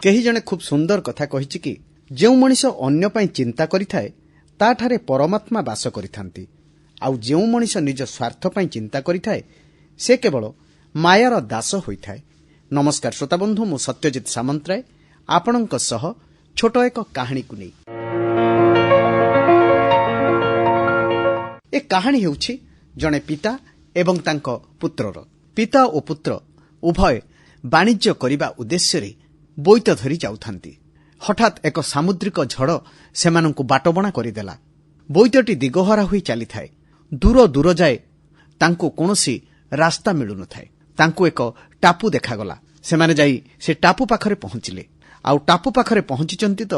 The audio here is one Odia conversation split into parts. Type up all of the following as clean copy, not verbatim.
କେହି ଜଣେ ଖୁବ୍ ସୁନ୍ଦର କଥା କହିଛି କି ଯେଉଁ ମଣିଷ ଅନ୍ୟ ପାଇଁ ଚିନ୍ତା କରିଥାଏ, ତାଠାରେ ପରମାତ୍ମା ବାସ କରିଥାନ୍ତି, ଆଉ ଯେଉଁ ମଣିଷ ନିଜ ସ୍ୱାର୍ଥ ପାଇଁ ଚିନ୍ତା କରିଥାଏ, ସେ କେବଳ ମାୟାର ଦାସ ହୋଇଥାଏ। ନମସ୍କାର ଶ୍ରୋତାବନ୍ଧୁ, ମୁଁ ସତ୍ୟଜିତ ସାମନ୍ତରାୟ ଆପଣଙ୍କ ସହ ଛୋଟ ଏକ କାହାଣୀକୁ ନେଇ। ଏ କାହାଣୀ ହେଉଛି ଜଣେ ପିତା ଏବଂ ତାଙ୍କ ପୁତ୍ରର। ପିତା ଓ ପୁତ୍ର ଉଭୟ ବାଣିଜ୍ୟ କରିବା ଉଦ୍ଦେଶ୍ୟରେ ବୋଇତ ଧରି ଯାଉଥାନ୍ତି। ହଠାତ୍ ଏକ ସାମୁଦ୍ରିକ ଝଡ଼ ସେମାନଙ୍କୁ ବାଟବଣା କରିଦେଲା। ବୋଇତଟି ଦିଗହରା ହୋଇ ଚାଲିଥାଏ। ଦୂର ଦୂର ଯାଏ ତାଙ୍କୁ କୌଣସି ରାସ୍ତା ମିଳୁନଥାଏ। ତାଙ୍କୁ ଏକ ଟାପୁ ଦେଖାଗଲା। ସେମାନେ ଯାଇ ସେ ଟାପୁ ପାଖରେ ପହଞ୍ଚିଲେ। ଆଉ ଟାପୁ ପାଖରେ ପହଞ୍ଚିଛନ୍ତି ତ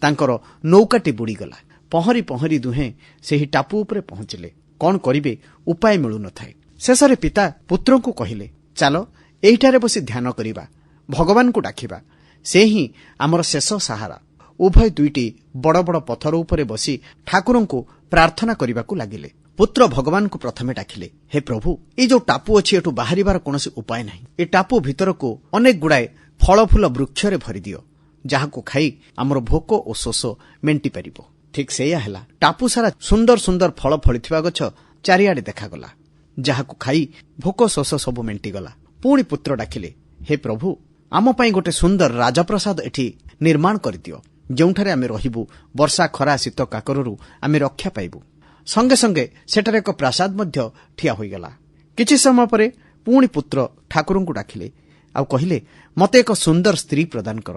ତାଙ୍କର ନୌକାଟି ବୁଡ଼ିଗଲା। ପହଁରି ପହଁରି ଦୁହେଁ ସେହି ଟାପୁ ଉପରେ ପହଞ୍ଚିଲେ। କଣ କରିବେ ଉପାୟ ମିଳୁନଥାଏ। ଶେଷରେ ପିତା ପୁତ୍ରଙ୍କୁ କହିଲେ, ଚାଲ ଏଇଠାରେ ବସି ଧ୍ୟାନ କରିବା, ଭଗବାନଙ୍କୁ ଡାକିବା, ସେ ହିଁ ଆମର ଶେଷ ସାହାରା। ଉଭୟ ଦୁଇଟି ବଡ଼ ବଡ଼ ପଥର ଉପରେ ବସି ଠାକୁରଙ୍କୁ ପ୍ରାର୍ଥନା କରିବାକୁ ଲାଗିଲେ। ପୁତ୍ର ଭଗବାନଙ୍କୁ ପ୍ରଥମେ ଡାକିଲେ, ହେ ପ୍ରଭୁ, ଏଇ ଯୋଉ ଟାପୁ ଅଛି ଏଠୁ ବାହାରିବାର କୌଣସି ଉପାୟ ନାହିଁ। ଏ ଟାପୁ ଭିତରକୁ ଅନେକ ଗୁଡ଼ାଏ ଫଳ ଫୁଲ ବୃକ୍ଷରେ ଭରିଦିଅ, ଯାହାକୁ ଖାଇ ଆମର ଭୋକ ଓ ଶୋଷ ମେଣ୍ଟି ପାରିବ। ଠିକ୍ ସେଇଆ ହେଲା। ଟାପୁ ସାରା ସୁନ୍ଦର ସୁନ୍ଦର ଫଳ ଫଳିଥିବା ଗଛ ଚାରିଆଡ଼େ ଦେଖାଗଲା, ଯାହାକୁ ଖାଇ ଭୋକ ଶୋଷ ସବୁ ମେଣ୍ଟିଗଲା। ପୁଣି ପୁତ୍ର ଡାକିଲେ, ହେ ପ୍ରଭୁ, ଆମ ପାଇଁ ଗୋଟେ ସୁନ୍ଦର ରାଜପ୍ରସାଦ ଏଠି ନିର୍ମାଣ କରିଦିଅ, ଯେଉଁଠାରେ ଆମେ ରହିବୁ, ବର୍ଷା ଖରା ଶୀତ କାକରରୁ ଆମେ ରକ୍ଷା ପାଇବୁ। ସଙ୍ଗେ ସଙ୍ଗେ ସେଠାରେ ଏକ ପ୍ରାସାଦ ମଧ୍ୟ ଠିଆ ହୋଇଗଲା। କିଛି ସମୟ ପରେ ପୁଣି ପୁତ୍ର ଠାକୁରଙ୍କୁ ଡାକିଲେ ଆଉ କହିଲେ, ମୋତେ ଏକ ସୁନ୍ଦର ସ୍ତ୍ରୀ ପ୍ରଦାନ କର,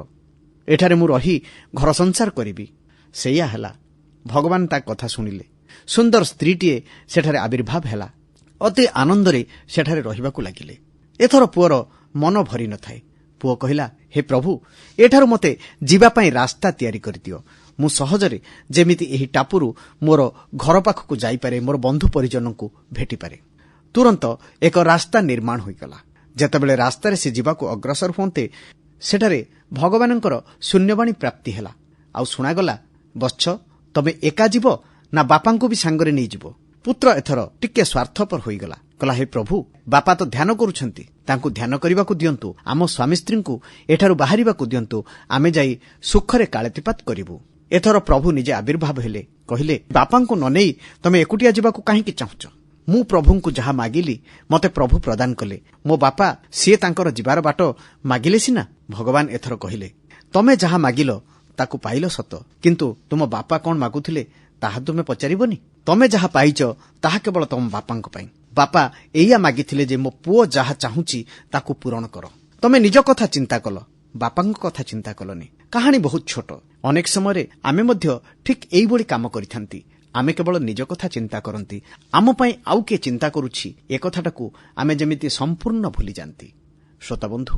ଏଠାରେ ମୁଁ ରହି ଘର ସଂସାର କରିବି। ସେଇଆ ହେଲା। ଭଗବାନ ତା କଥା ଶୁଣିଲେ। ସୁନ୍ଦର ସ୍ତ୍ରୀଟିଏ ସେଠାରେ ଆବିର୍ଭାବ ହେଲା। ଅତି ଆନନ୍ଦରେ ସେଠାରେ ରହିବାକୁ ଲାଗିଲେ। ଏଥର ପୁଅର ମନ ଭରି ନଥାଏ। ପୁଅ କହିଲା, ହେ ପ୍ରଭୁ, ଏଠାରୁ ମୋତେ ଯିବା ପାଇଁ ରାସ୍ତା ତିଆରି କରିଦିଅ, ମୁଁ ସହଜରେ ଯେମିତି ଏହି ଟାପୁରୁ ମୋର ଘର ପାଖକୁ ଯାଇପାରେ, ମୋର ବନ୍ଧୁ ପରିଜନଙ୍କୁ ଭେଟିପାରେ। ତୁରନ୍ତ ଏକ ରାସ୍ତା ନିର୍ମାଣ ହୋଇଗଲା। ଯେତେବେଳେ ରାସ୍ତାରେ ସେ ଯିବାକୁ ଅଗ୍ରସର ହୁଅନ୍ତେ, ସେଠାରେ ଭଗବାନଙ୍କର ଶୂନ୍ୟବାଣୀ ପ୍ରାପ୍ତି ହେଲା। ଆଉ ଶୁଣାଗଲା, ବତ୍ସ, ତମେ ଏକା ଯିବ ନା ବାପାଙ୍କୁ ବି ସାଙ୍ଗରେ ନେଇଯିବ? ପୁତ୍ର ଏଥର ଟିକେ ସ୍ୱାର୍ଥପର ହୋଇଗଲା। କହିଲା, ହେ ପ୍ରଭୁ, ବାପା ତ ଧ୍ୟାନ କରୁଛନ୍ତି, ତାଙ୍କୁ ଧ୍ୟାନ କରିବାକୁ ଦିଅନ୍ତୁ, ଆମ ସ୍ୱାମୀ ସ୍ତ୍ରୀଙ୍କୁ ଏଠାରୁ ବାହାରିବାକୁ ଦିଅନ୍ତୁ, ଆମେ ଯାଇ ସୁଖରେ କାଳାତିପାତ କରିବୁ। ଏଥର ପ୍ରଭୁ ନିଜେ ଆବିର୍ଭାବ ହେଲେ। କହିଲେ, ବାପାଙ୍କୁ ନ ନେଇ ତମେ ଏକୁଟିଆ ଯିବାକୁ କାହିଁକି ଚାହୁଁଛ? ମୁଁ ପ୍ରଭୁଙ୍କୁ ଯାହା ମାଗିଲି ମତେ ପ୍ରଭୁ ପ୍ରଦାନ କଲେ। ମୋ ବାପା ସିଏ ତାଙ୍କର ଯିବାର ବାଟ ମାଗିଲେ ସିନା। ଭଗବାନ ଏଥର କହିଲେ, ତମେ ଯାହା ମାଗିଲ ତାକୁ ପାଇଲ ସତ, କିନ୍ତୁ ତୁମ ବାପା କଣ ମାଗୁଥିଲେ ତାହା ତୁମେ ପଚାରିବନି? ତମେ ଯାହା ପାଇଛ ତାହା କେବଳ ତମ ବାପାଙ୍କ ପାଇଁ। ବାପା ଏଇଆ ମାଗିଥିଲେ ଯେ ମୋ ପୁଅ ଯାହା ଚାହୁଁଛି ତାକୁ ପୂରଣ କର। ତମେ ନିଜ କଥା ଚିନ୍ତା କଲ, ବାପାଙ୍କ କଥା ଚିନ୍ତା କଲନି। କାହାଣୀ ବହୁତ ଛୋଟ। ଅନେକ ସମୟରେ ଆମେ ମଧ୍ୟ ଠିକ୍ ଏଇଭଳି କାମ କରିଥାନ୍ତି। ଆମେ କେବଳ ନିଜ କଥା ଚିନ୍ତା କରନ୍ତି, ଆମ ପାଇଁ ଆଉ କିଏ ଚିନ୍ତା କରୁଛି ଏ କଥାଟାକୁ ଆମେ ଯେମିତି ସମ୍ପୂର୍ଣ୍ଣ ଭୁଲିଯାନ୍ତି। ଶ୍ରୋତାବନ୍ଧୁ,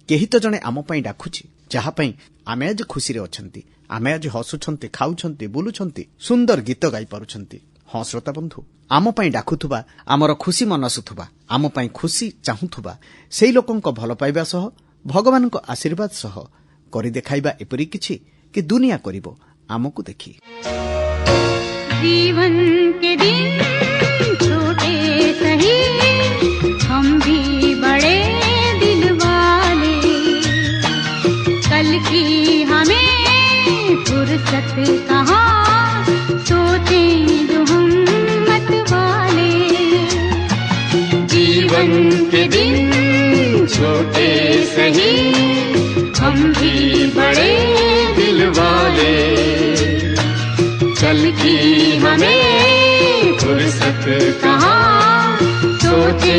କେହି ତ ଜଣେ ଆମ ପାଇଁ ଡାକୁଛି, ଯାହା ପାଇଁ ଆମେ ଆଜି ଖୁସିରେ ଅଛନ୍ତି, ଆମେ ଆଜି ହସୁଛନ୍ତି, ଖାଉଛନ୍ତି, ବୁଲୁଛନ୍ତି, ସୁନ୍ଦର ଗୀତ ଗାଇପାରୁଛନ୍ତି। ହଁ ଶ୍ରୋତାବନ୍ଧୁ, ଆମ ପାଇଁ ଡାକୁଥିବା, ଆମର ଖୁସି ମନାସୁଥିବା, ଆମ ପାଇଁ ଖୁସି ଚାହୁଁଥିବା ସେଇ ଲୋକଙ୍କ ଭଲ ପାଇବା ସହ ଭଗବାନଙ୍କ ଆଶୀର୍ବାଦ ସହ କରି ଦେଖାଇବା ଏପରି କିଛି କି ଦୁନିଆ କରିବ ଆମକୁ ଦେଖି। जीवन के दिन छोटे सही, हम भी बड़े दिल वाले। कल की हमें फुर्सत कहाँ, सोचे जो हम मत वाले। जीवन के दिन छोटे सही, हम भी बड़े दिल वाले। कल की हमें फुर्सत कहाँ, सोचे